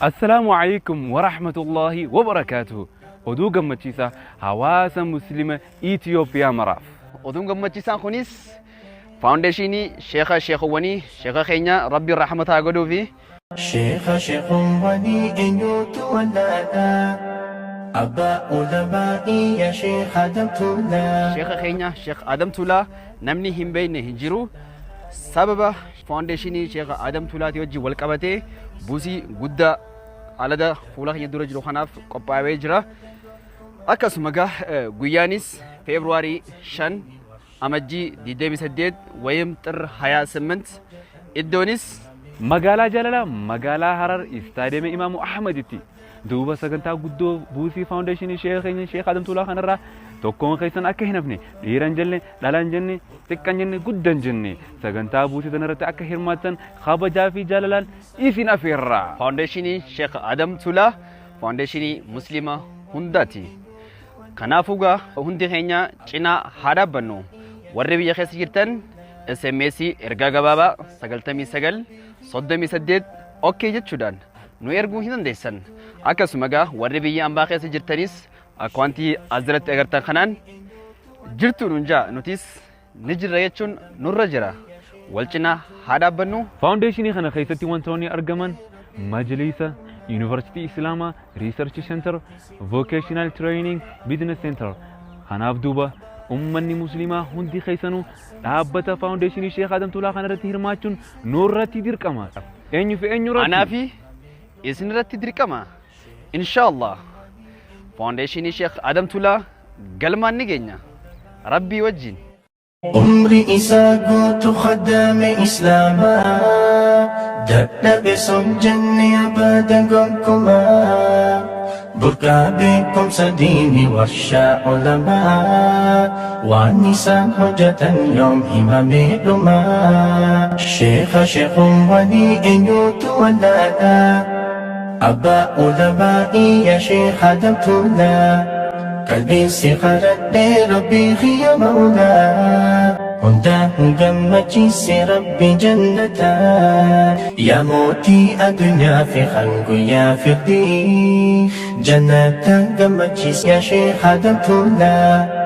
Assalaamu alaikum warahmatullaahi wabarakaatuhu. Oduu gammachiisaa hawaasa Muslima Itiyoophiyaa maraaf. Oduun gammachiisaan kunis faawundeeshinii sheeka sheekowwanii sheeka keenya Rabbiin rahmata haa godhuufi. Sheekha sheekowwanii eenyutu wallaalaa Abbaa ulamaa'ii yaa Sheekh Adam Tuulaa. Sheeka keenya Sheekh Adam Tuulaa namni hin beekne hin jiru. Sababa faawundeeshinii Sheekh Adam Tuulaatii wajjin wal qabatee buusii guddaa alada fuula keenya dura jiru kanaaf qophaa'ee jira. Akkasuma gaa guyyaanis Feebruwaarii 5, Amajjii 28 wayim Xir 28, iddoonis Magaalaa Jaalalaa magaalaa Harar Istaadiyeemii Imaamu Ahmaditti. Duuba sagantaa guddoo buusii faawundeeshinii sheeka keenya Sheek Adam Tuulaa kanarraa tokkoon keessan akka hin hafne, dhiira hin jenne, dhala hin jenne, xiqqa hin jenne, gudda hin jenne, sagantaa buusii tanarratti akka hirmaattan kabajaa fi jaalalaan isin afeerra. Faawundeeshinii Sheek Adam Tuulaa faawundeeshinii Muslima hundaati. Kanaafuu gaa hundi keenya cinaa haa dhaabbannu. Warri biyya keessa jirtan SMS ergaa gabaabaa 99 38 OK jechuudhaan nu erguu hin dandeessan. Akkasuma gaa warri biyya ambaa keessa jirtanis akka wanti asirratti agartan kanaan jirtu nuun jaa, nutis ni jirra jechuun nurra jira. Wal cinaa haa dhaabbannu. Faawundeeshinii kana keessatti wantoonni argaman Majliisa, Yuunivarsiitii Islaamaa, Research Center, Vocational Training, Business Center. Kanaaf duuba ummanni Musliimaa hundi keessanuu dhaabbata faawundeeshinii Sheekh Adam Tuulaa kana irratti hirmaachuun nurratti dirqama. Eenyu fi eenyu irratti? Anaa fi isin irratti dirqama. Inshaallah faawundeeshinii Sheekh Adam Tuulaa galmaan ni geenya. Rabbii wajjin. Umri isaa guutu khadaame Islaamaa dadhabe son jenne abadan gonkumaa burqaa beekumsa diini warshaa ulamaa waan isaan hojjetan yoom himamee dhumaa sheekha sheekowwanii eenyutu wallaalaa Abbaa ulamaa'ii yaa Sheekh Adam Tuulaa Qalbiin si kadhadhee Rabbii kiyya mawlaa Hundaahuu gammachiisi Rabbi jannataan Yaa mootii addunyaa fi kan guyyaa firdii Jannataan gammachiisi yaa Sheekh Adam Tuulaa.